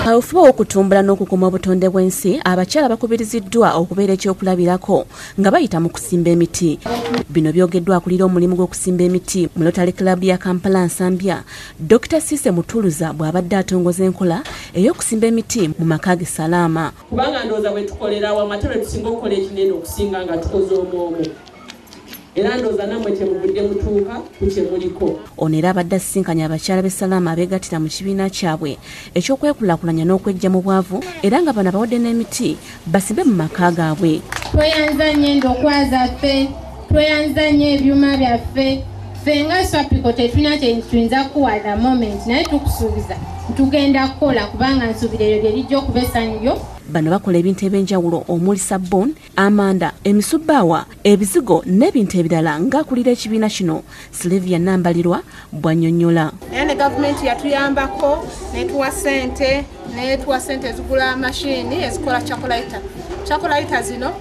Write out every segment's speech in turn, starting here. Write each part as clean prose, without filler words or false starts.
Kaweefube w'okutumbula n'okukuuma obutonde bw'ensi, abakyala bakubiriziddwa okubeera ekyokulabirako nga bayita mu kusimba emiti. Bino byogeddwa akulira omulimu gw'okusimba emiti mu Rotary Club ya Kampala Nsambya, Dr. Cisse Mutuluza bw'abadde atongoza enkola ey'okusimba emiti mu maka ge Salaama. Kubanga ndowooza bwe tukolera awamu ate lwe tusinga okukola ekinene okusinga nga tukoze omu. Era ndowooza nammwe kyemuvudde mutuuka ku kye muliko. Ono era abadde asisinkanye abakyala b'e Salaama abeegattira mu kibiina kyabwe eky'okwekulaakulanya n'okwejja mu bwavu, era nga bano abawadde n'emiti basimbe mu maka gaabwe. Tweyanza nnyo endokwa zaffe, tweyanza nnyo ebyuma byaffe. Ffe nga Swapiko tetulina kye tuyinza kuwa the moment, naye tukusuubiza tugenda kukola kubanga nsuubira eryo lye lijja okuba essanyu lyo. Bano bakola ebintu ebyenjawulo omuli sabbuuni, amanda, emisubbaawa, ebizigo n'ebintu ebirala ng'akulira ekibiina kino Sylvia Nambalirwa bw'annyonnyola. Era ne gavumenti yatuyambako n'etuwa ssente ezigula mashini ezikola chakolayita. Chakolayita zino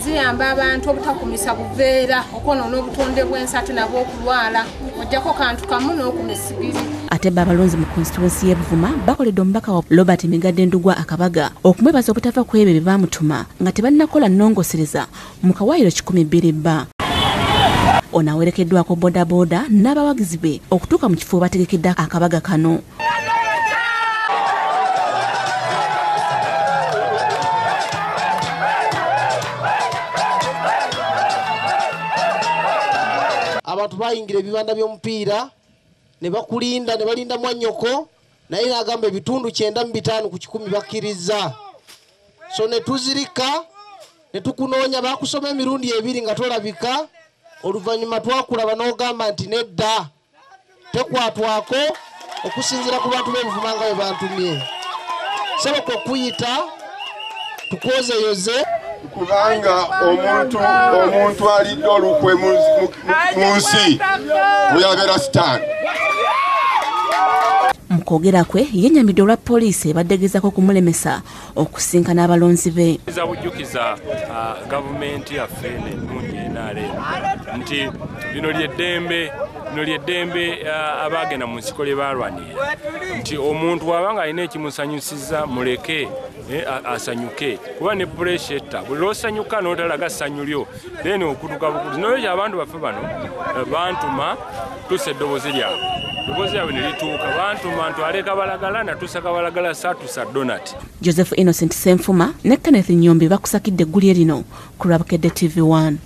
ziyamba abantu obutakumisa buveera, okwonoona obutonde bw'ensi ate nabo okulwala, ojjako kantu kamu n'okumisigiri. Ate bo abalonzi mu constituency y'e Buvuma bakoledde omubaka wa Robert Migadde Ndugwa akabaga okumwebaza obutava ku ebyo bye baamutuma nga tebannakola nnongoosereza mu kawaayiro 12 bba. Ono awerekeddwako boodabooda n'abawagizi be okutuuka mu kifo bategekedde akabaga kano. Abantu bayingira ebibanda by'omupiira ne bakulinda ne balinda mwannyoko, naye n'agamba ebitundu 95 ku 100 bakkiriza. So ne tuzirika ne tukunoonya, baakusoma emirundi ebiri nga tolabika. Oluvannyuma twakulaba n'ogamba nti nedda, tekwatwako okusinziira ku bantu b'Ebuvuma nga bwe bantumye. Saba okuyita tukwozeyoze. Kubanga omuntu alidde olukwe mu nsi bwe sitaani. Mu kwogera kwe yennyamidde olwa poliisi ebadde egezaako okumulemesa okusinkana abalonzi be. Bujjukiza gavumenti yaffe ennungi NRM nti lino ly'eddembe abaagenda mu nsiko lye baalwanirira, nti omuntu bw'aba alina ekimusanyusiza muleke asanyuke, kuba ne puresha etta buli lw'osanyuka n'otalaga ssanyu lyo then okutuka bukutu. N'olwekyo abantu baffe bano bantuma tusa eddoboozi lyabwe ne lituuka, bantuma ntwale Kabalagala natuusa Kabalagala saatusa Donat. Joseph Innocent Senfuma ne Kenneth Nyombi bakusakidde eggulire lino ku lwa Bukedde TV 1.